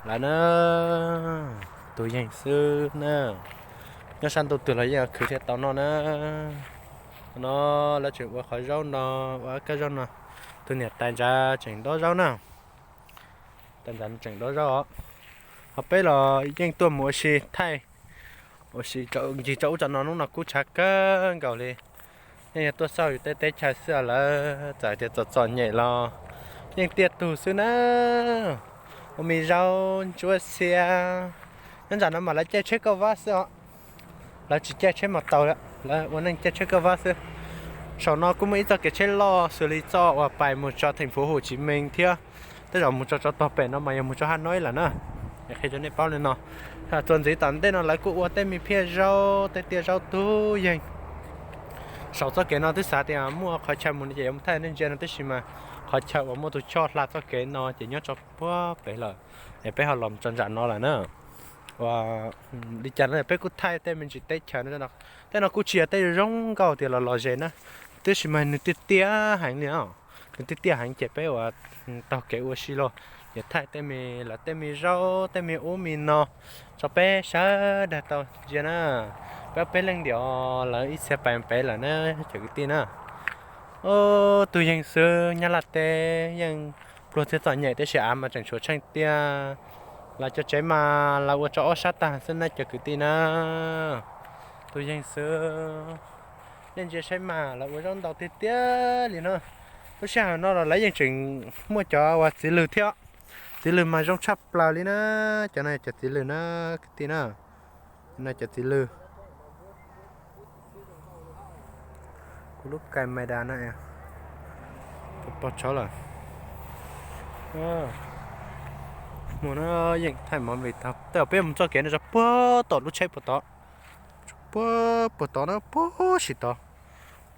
Lawm na, tus yeeg xwb na. Nyob sab ntuj twg los yeej khwv thiaj tau noj na. No lawv tseem ua qhov zaub no, ua kab zaub no. Tus niam tais ntsav tseem dob zaub na. Tais ntsav tseem dob zaub os. Ho peb los yeej tuaj mus ua si thaij, ua si ncig rau ub rau no, hnub no kub tshav kawg nkaus li. Yeej yog tuaj xauj yus tej teb chaws xwb, lawv txawm tias txom txom nyem los yeej tiaj tug xwb na. Ua me zaub ntsuab xiab. Nyob nram no mas lawv caij tsheb kauj vab xwb os. Lawv tsis caij tsheb mos taus, lawv ua neej caij tsheb kauj vab xwb. Saum no kuj muaj ib txoj kev tsheb loj xws li txoj uas pais mus tso theem fuv Hu Tsis Mees thiab. Tej zaum mus tso tso tog pem no mas yog mus tso Haj Noib lawm na. Qhia rau nej paub li no, txuas ntxiv tom ntej no lawv kuj ua tej me phiaj zaub, tej tiaj zaub tug yeeg. Saum txoj kev no twb xav tias muaj qhov chaw mus no ces yuav mus thaij nej ntsia no, tab sis mas qhov chaw uas muaj tus choj hla txoj kev no ces nyob tso puag pem lawm. Es peb ho los tso nram no lawm na. Ua li cas no peb kuj thaij tej me ntsis teb chaws no. Tej no kuj tsis yog tej zoo nkauj tias los lom zem na, tab sis mas nws tiaj tiaj heev li os. Nws tiaj tiaj heev ces peb ua taug kev ua si los, ces thaij tej me, lawv tej me zaub tej me ub me no tso peb sawv daws tau ntsia na. Peb ob peb leeg ntiam lawv ib txhia pais pem lawm na cov kwv tij na. Tus yeeg xwb, Nyab Laj teb yeej pluag thiab txom nyem, tab sis av mas tseem tshuav tsheej tiaj. Lawv cov tsev mas lawv ua tso ob sab tag xwb na cov kwv tij na. Tus yeeg xwb, nej ntsia saib mas lawv ua zaub ntau tiag tiag li no. Lub sij hawm no los lawv yeej tseem muaj cov uas txiv lws thiab. Txiv lws mas zoo tshaj plaws li na. Cov no cov txiv lws na kwv tij na. No cov txiv lws. Kuv lub kai mai da na, pog tshov lawm. Mus na, yeej thaij movie tau. Tej zaum peb mus txoj kev no tso puag tom lub tsheb puag tod, puag puag tod na, puag sim tod.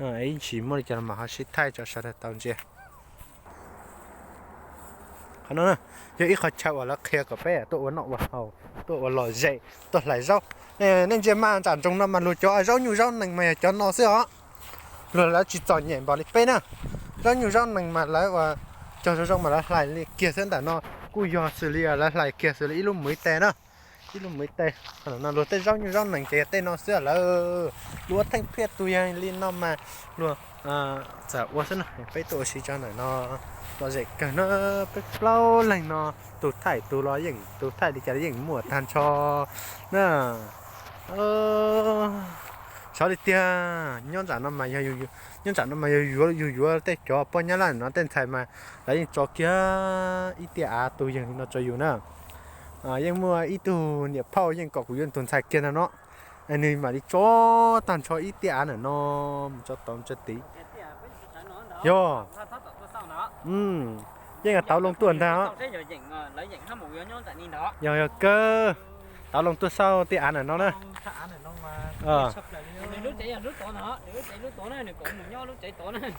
Ib ntsis muaj li cas los mas ho sib thaij tso sawv daws tau ntsia. Qhov no yog ib qho chaw uas lawv qhia kom peb tuaj ua noj ua haus, tuaj ua lom zem, tuaj hlais zaub. Nej ntsia mas nram nroog no mas luag cov zaub nyuj zaub nees mas yog cov no xwb os. Luag lawv tsis txom nyem npaum li peb na. Zaub nyuj zaub nees mas lawv ua cog zoo zoo mas lawv hlais li kiag xwb, ntawm no kuj yog xws li lawv hlais kiag xws li ib lub muv ib teg na. Ib lub muv ib teg. No luag tej zaub nyuj zaub nees ces yog tej no xwb lawm. Luag theej phiaj tug yeeg li no mas luag txawm ua xwb na. Peb tuaj ua si tso ntawm no, lom zem kawg na. Peb plaub leeg no, tus thaij tus los yeej, tus thaij li cas los yeej muaj tag nrho na. Xyov li tiag, nyob nram no mas yog, nyob nram no mas yog yuav, yus yuav tej cov poj Nyab Laj no tej ntxhais mas lawv yeej tso kiag ib tiaj av tus yeeg li no rau yus na. Yeej muaj ib tug niam phauj yeej kom kuv yuav tus ntxhais kiag ntag no, nws mam li tso tag nrho ib tiaj av ntawm no mus tso tod mus tso tid. Yog, yeej tauv loo tuaj ntag. Yog, yog kawg, tauv loo tuaj xauj tiaj av ntawm no na.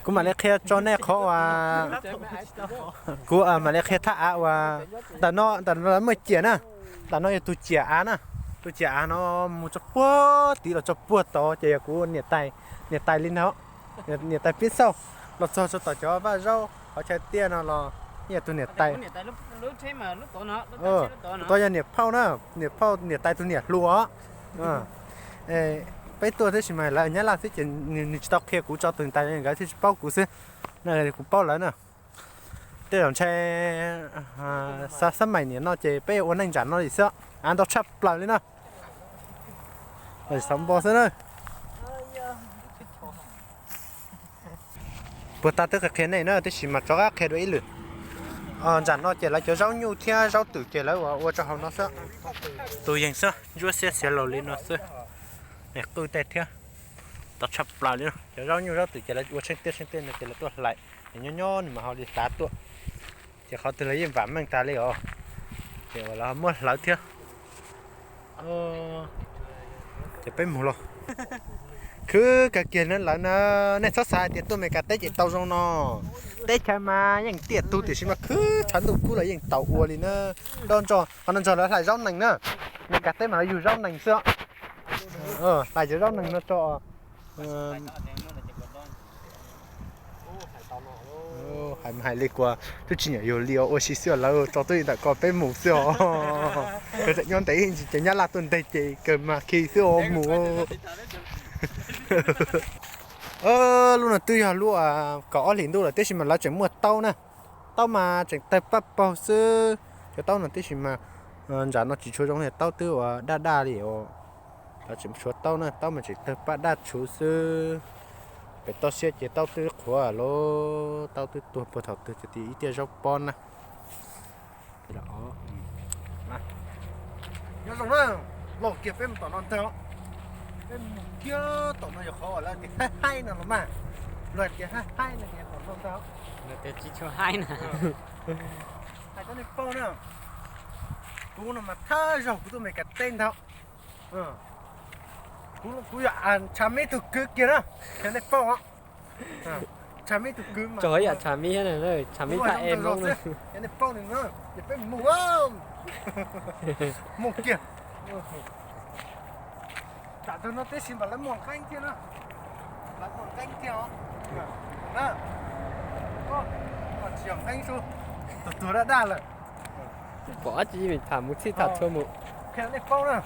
Kuv mam li qhia tso nej qhov uas, kuv mam li qhia thaj av uas ntawm no, ntawm no muaj ciam na. Ntawm no yog tus ciam av na. Tus ciam av no mus tso puag tid los tso puag tod ces yog kuv niam tais, niam tais li ntag. Niam tais Pib Xauj los txog tso tom cov vaj zaub qhov chaw tiaj no los yeej yog tus niam tais. Tod yog niam phauj na, niam phauj niam tais tus niam hluas. Peb tuaj tab sis mas lawv Nyab Laj xwb ces nws tsis tau qhia kuv tso tus niam tais nkawd thiaj tsis paub kuv xwb. Kuv paub lawv na. Tej zaum ntshai xab xab maim niam no ces peb ua neej nram no li xwb, av ntau tshaj plaws li na. Xav npo xwb na. Puag ta twb qhia nej na, tab sis mas rov qab qhia dua ib lwm. Nram no ces lawv cov zaub nyuj thiab zaub twm ces lawv ua, ua rau hauv no xwb. Tus yeeg xwb, ntsuab xiab xiav laus li no xwb. Qwj tej thiab, tau tshaj plaws li. Cov zaub nyuj zaub twm ces lawv ua tsheej tiaj tsheej tiaj no ces lawv tuaj hlais, es nyob nyob nws mas ho li xav tuaj. Ces qhov twg lawv yeej vam meej tas li os. Ces uas lawv muab hlawv thiab. Ces peb mus los. Khwv kawg kiag na lawv na. Nej txhob xav hais tias tuaj Meskas teb ces tau zoo no. Teb chaws mas yeej tiaj tug tiam sis mas khwv tshav ntuj kub los yeej tau ua li na. Nrog nrog qhov no nrog lawv hlais zaub nees na. Meskas teb mas lawv yug zaub nees xwb. Hlais cov zaub nees no tso. Hais li kuv twb tsis nyiam yus li os, ua si xwb os, lawv tso twb li ntawm ko peb mus xwb os. Kawg tseem nyob ntev ntsis ces nyab laj tuaj ntes ces kawg mas khi xwb os mus. Lub no twb yog lub kaum ob hlis ntuj lawm tiam sis mas lawv tseem muaj taub na. Taub mas tseem tawg paj paug xwb. Cov taub no tiam sis mas ntsam no tsis tshua zoo li, taub twb ua daj daj li os. Lawv tseem tshuav taub na, taub mas tseem tawg paj daj tshuv xwb. Pem toj siab ces taub twb qhuav lawm, taub twb tuag puag thaum twg ces ib tiaj zaub pob na. Nyob zoo na, los kiag peb mus tom no ntag. Peb mus kiag tom no yog qhov uas lawv tias haib haib no los mas. Luag tias haib haib no ces tom no ntag. Lawv tias tsis tshua haib na. Hais rau nej paub na, kuv no mas thawj zaug kuv tuaj Meskas teb ntag. Kuv, kuv yog Tshav Mib tug kwv kiag na, qhia nej paub os. Tshav Mib tug kwv mas, tog yam Tshav Mib, Tshav Mib thaj e Hmoob xwb, qhia nej paub no na. Ces peb mus, mus kiag. Tam tus no tib si mas lawv muaj nqeeb thiab na, lawv muaj nqeeb thiab os. Tsis yog nqeeb su, tuag tuag daj daj lawm. Pom dab tsi me tham mus txhij tham txhua mus. Qhia nej paub na,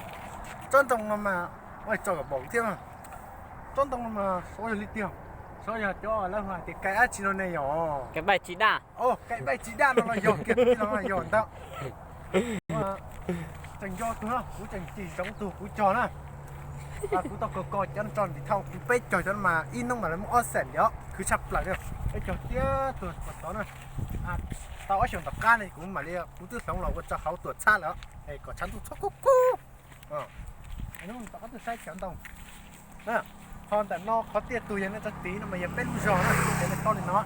tsob ntoo no mas, ua tso kom npaum thiab. Tsob ntoo no mas xyov yog li tiag, xyov yog cov lawv hais tias kai dab tsi no ne yom. Kai npaij tsis daj. Kai npaij tsis daj no los yog kiag, no yog ntag. Tseem nco tug no, kuv tseem cim zoov tug kuv cog na. Kuv tau kos kos cov tso ntim thauj, kuv peb cog cov no mas ib hnub mas lawv muaj ob xees li os, khwv tshaj plaws li. Peb cog tiag tug tod na. Tau ob xyoos tom qab ne kuv mam li, kuv twb hloov los ua tso hauv tuam txhab lawm, es kom tshav ntuj txhob kub kub. Hnub tom qab tuaj saib cov ntoo. Ho ntawm no qhov tiaj tus yog nej tso tid no mas yog peb lub zos na, yog nej paub li no.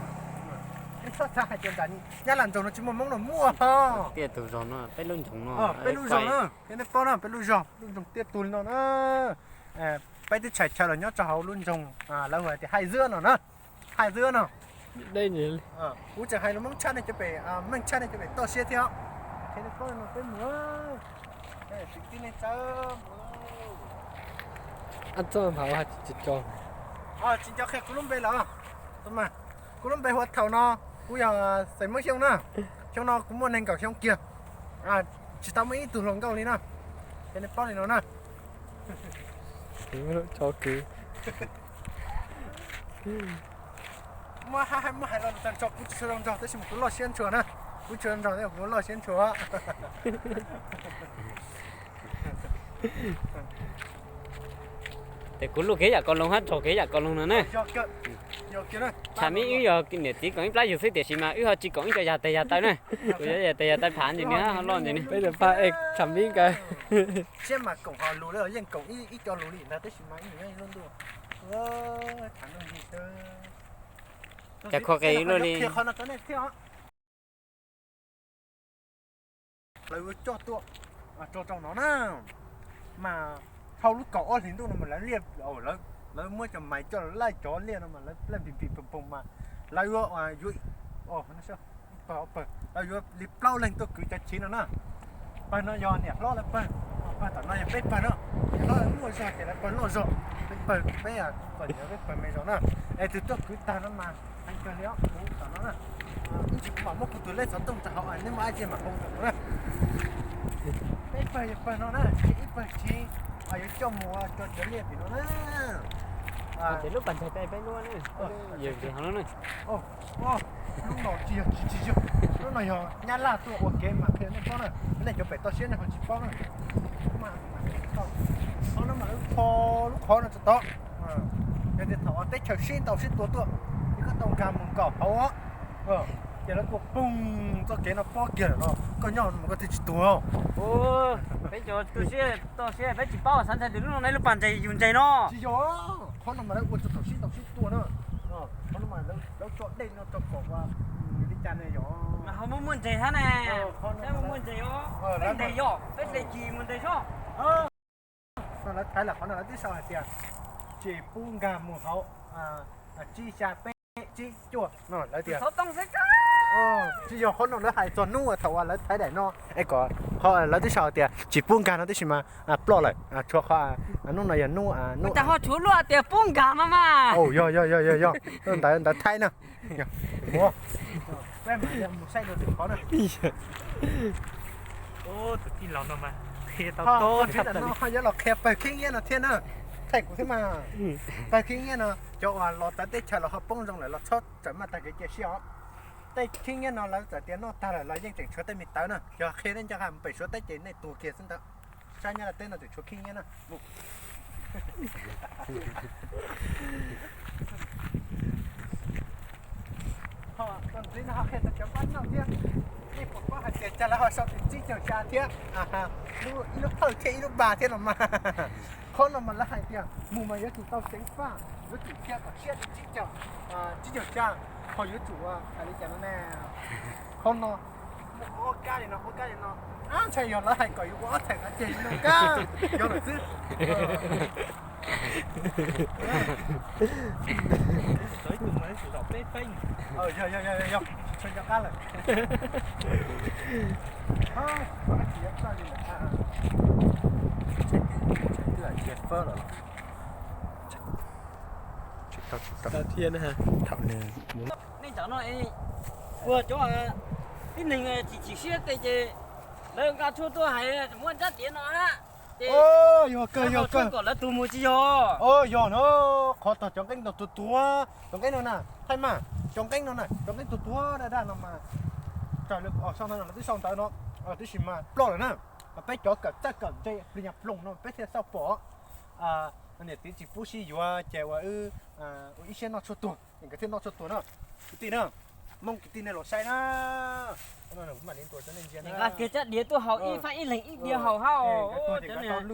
Peb txhob txhab hais tias nram Nyab Laj nroog no tsis muaj Hmoob no, muaj ho. Tiaj tus zos no, peb lub nroog no, peb lub zos na, yog nej paub na, peb lub zos, lub nroog tiaj tus li no na. Peb twb tshais chaw los nyob rau hauv lub nroog, lawv hu hais tias Haij Zwb no na. Haij Zwb no. Kuv tseem hais lus Hmoob tshaj nej cov pem, Meej tshaj nej cov pem toj siab thiab. Qhia nej paub no peb mus. Tsis nco qhia kuv lub npe lawm. Kuv lub npe hu ua Thaum no, kuv yog xeem Hmoob Xyooj na. Xyoo no kuv muaj nees nkaum xyoo kiag, tsis tau muaj ib tug hluas nkauj li na. Ces nej paub li no na. Tso kwv. Muab hais, muab hais los tag nrho kuv tsis tshua zoo nraug tab sis mas kuv loj siab ntshua na. Kuv tsis tshua zoo nraug tab kuv loj siab ntshua. Ces kuv luj kev yam ko loo hab nrog kev yam ko loo no na. Tshav Mib wb yog niam txiv koom ib plab yug xwb tiam sis mas wb ho tsis koom ib co yag tes yag taw na. Kuv yog yag tes yag taw phav ntsis nws ho loj ntsis nws. Peb Tshav Mib nkawd siab mas koom ho lus yeej koom ib co lus li ntag tab sis mas ib nus nyob ib lub ntuj. Cas kho qe luaj li. Lawv yuav coj tuaj tso rau no na, mas dhau lub kaum ob hlis ntuj no mas lawv liaj, lawv muab cov maiv coj laij cov liaj no mas lawv laij npis npis poog poog mas lawv yuav, yuav, pawg, lawv yuav li plaub leeg tuaj kwv cov chiv no na. Pawg no yog niam hlob lawv pawg, pawg tom no yog peb pawg no. Niam hlob lawv muaj zog ces lawv pawg loj zog, peb pawg peb, pawg niam peb pawg me zog na. Es tus tuaj kwv tag no mas heev kawg li os, kuv tom no na. Ib ntsis kuv mam muab kuv tus lej xov tooj rau hauv, nej muaj dab tsi mam hoo rau kuv na. Peb pawg yog pawg no na, ces ib pawg chiv yuav coj mus ua cov liaj tim no na. Ces lub pas ntsaig peb lub, lub no tsis yog, tsis, tsis yog, lub no yog Nyab Laj tuaj ua kev mas qhia nej paub na, nej cov pem toj siab nej ho tsis paub na. Qhov no mas lawv kho lub qhov no tso tod, yog tias thaum teb chaws sib ntaus sib tua tuaj, ces koj tau nkag mus nkaum hauv, ces lawv tua poog txoj kev no pob kiag lawm no, koj nyob no mas koj thiaj tsis tuag. Peb cov tu siab toj siab peb tsis paub xav ntshai tias lub no ne lub pas ntsaig yus ntsaig no. Tsis yog, qhov no mas lawv ua txog thaum sib ntaus sib tua na. Qhov no mas lawv tso dej no rau kom ua li cas ne yom. Mas ho muaj muaj ntses hab ne. Muaj muaj ntses os. Peb ntses yom, peb ntses kis mus ntses sob. No lawv thaiv lawm, qhov no lawv twb sau hais tias tsis pub nkag mus hauv tsib xya peb tsib cuaj no lawv tias. Tsis yog, qhov no lawv hais txog hnub thaum uas lawv thaiv daim no es kom, lawv twb sau hais tias tsis pub nkag no tab sis mas ploj lawm, tshuav qhov hnub no yog hnub, hnub ho tshuav lub tias pub nkag no mas. Yog, yog, yog, yog, yog ntawd, ntawd thaib na. Yog, muab Mus saib dua tim qhov na. Tus tij laug no mas qhia tau, no ho yuav los qhia pawg khib nyiab no thiab na. Thaij kuv thiab mas. Pawg khib nyiab no cov uas los txawv teb chaws los ho poob zoo lawm los txhob txawm maj tag kev cia siab os. Tej khib nyiab no lawv txawm tias noj tag lawm los yeej tseem tshuav tej me tawv na, yog qhia nej nco qab mus pem Suav teb ces nej tuag kiag xwb ntawd. Sab Nyab Laj teb no tseem tshuav khib nyiab na. Ho ntxiv no ho qhia txog cov npab noj thiab. Nej puas paub hais tias cas lawv ho sau tias tsib caug tsa thiab, ib lub phawj thiab ib lub npas thiab no mas. Qhov no mas lawv hais tias mus mas yuav tsum tau ceev faj, yuav tsum cia kom siab li tsib caug, tsib caug tsa, ho yuav tsum hais li cas no ne. Qhov no muaj ob kab li no, ob kab li no. Ab, ntshai yog lawv hais kom yus ua ob txhais no ces yus no kab, yog lawm xwb. Yog, yog, yog, yog, tsis tshua nco qab lawm. Tsis tshua nco qab lawm. Thaum nws, nej cov no, ua cov tib neeg chim chim siab ces lawv nqa tshuaj tuaj hais muaj rab diav no hab. Yog kawg, yog kawg, kom lawv tuag mus tsis yog. Yog no, qhov tog cov nqeeb no tuag tuag, cov nqeeb no na, thaij mas, cov nqeeb no na, cov nqeeb tuag tuag daj daj no mas, raws li sau ntawv no lawv twb sau ntawv no, tab sis mas ploj lawm na. Peb cov kawm txawj kawm ntse plig nyuag ploog no peb thiaj xauj pom. Niam txiv tsis pub sib yuav ces ua wb ua ib siab noj tshuaj tuag, nkawd thiaj noj tshuaj tuag na. Kwv tij na, Hmoob kwv tij nej los saib na. Kuv mam li ntuas rau nej ntsia na. Nqa kiag rab diav tuaj haus ib fab ib leeg ib diav haus hab.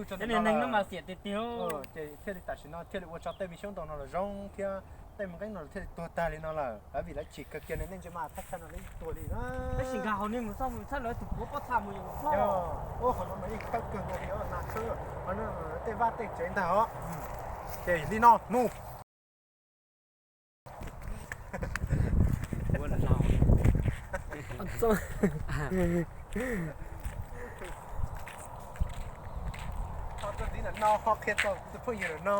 Cov neeg no mas xiam tiag tiag. Ces thiaj li tam sim no thiaj li ua tso tej me xyoob ntoo no los zoo thiab tej me nqeeb no thiaj li tuag tag li no lawm, vim lawv chim kawg kiag ne. Nej ntsia mas thaj chaw no lawv yeej tuag li na. Tab sis nkag hauv nej mus txog mus txhawb lawv tus puav pob txha mus yom. Ua qhov no mas yeej khawb kawg nkaus li os, nas tshwb qhov no tej vaj tej tsev ntag os. Ces li no mus. Ho tuaj ntxiv ntawm no ho qhia txog kuv tus phooj ywg ntawm no,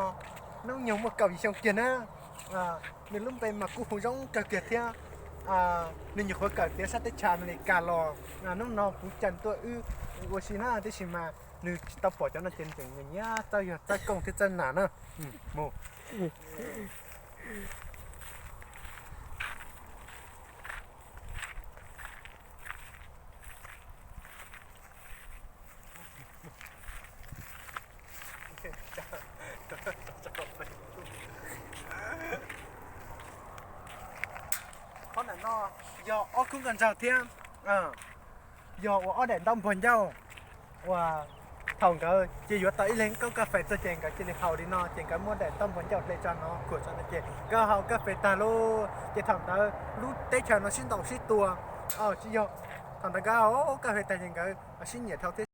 hnub nyoog muaj kaum yim xyoo kiag na. Nws lub npe mas kuj hu zoo kawg kiag thiab. Nws nyuam qhuav kawm tiav sab teb chaws Amelikas los, hnub no kuv caw nws tuaj wb ua si na, tab sis mas nws tsis tau pom cov no ces nws tseem nyiam nyiam txawj yog txawj kooj thiab txawj nam na. Mus. Qhov ntawm no yog ob khub nkauj nraug thiab, yog ua ob daim ntaub npuag ncauj uas thaum nkawd cia yuav tau ib leeg koj kas fes tuaj ces nkawd cia li haus li no ces nkawd muab daim ntaub npuag ncauj hle tso no khuam tso no ces nkawd haus kas fes tag lauj. Ces thaum ntawd lub teb chaws no sib ntaus sib tua, tsis yog, thaum ntawd nkawd haus kas fes tag ces nkawd sib nyiam dhau thiab.